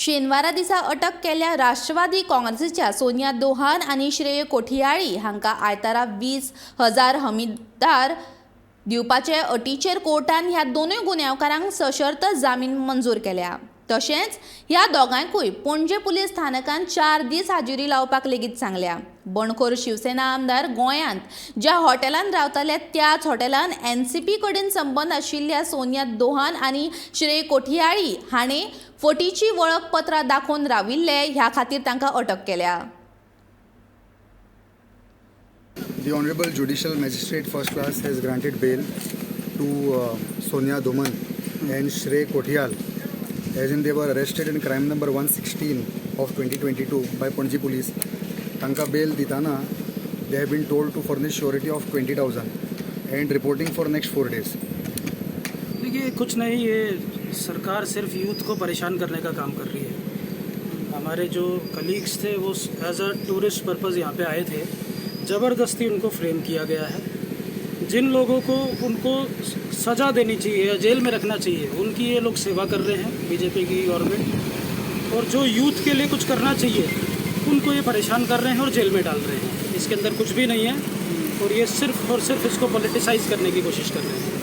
शेनवारा दिसा अटक केल्ल्या राष्ट्रवादी काँग्रेसीच्या सोनिया दोहान आनी श्रेय कोठियाळी हांकां आयतारा 20,000 हमीदार दिवपाचे अटीचेर कोर्टान ह्या दोनूय गुन्यांवकारांक सशर्त जामीन मंजूर केल्या. तशेंच ह्या दोगांयकूय पणजे पुलीस स्थानकान 4 दीस हाजेरी लावपाक लेगीत सांगल्या. बंडखोर शिवसेना आमदार गोंयांत ज्या हॉटेलान रावताले त्याच हॉटेलान एनसीपी कडेन संबंद आशिल्ल्या सोनिया दोहान आनी श्रेय कोठियाळी हाणें फटीची वळखपत्रां दाखोवन राविल्ले ह्या खातीर तांकां अटक केल्या. The Honorable Judicial Magistrate First Class has granted bail to Sonia Doman and Shrey Kothiyal, as in they were arrested in crime number 116 of 2022 by Panaji Police. तांकां बेल दिताना they have been told to furnish surety of 20,000 and reporting for next 4 days. देखिए, कुछ नहीं, ये सरकार सिर्फ youth को परेशान करने का काम कर रही है. हमारे जो कलीग्स थे, वो एज अ टूरिस्ट पर्पज़ यहाँ पे आए थे. ज़बरदस्ती उनको फ्रेम किया गया है. जिन लोगों को उनको सज़ा देनी चाहिए या जेल में रखना चाहिए, उनकी ये लोग सेवा कर रहे हैं, बीजेपी की गवर्नमेंट. और जो यूथ के लिए कुछ करना चाहिए, उनको ये परेशान कर रहे हैं और जेल में डाल रहे हैं. इसके अंदर कुछ भी नहीं है और ये सिर्फ और सिर्फ इसको पॉलिटिसाइज करने की कोशिश कर रहे हैं.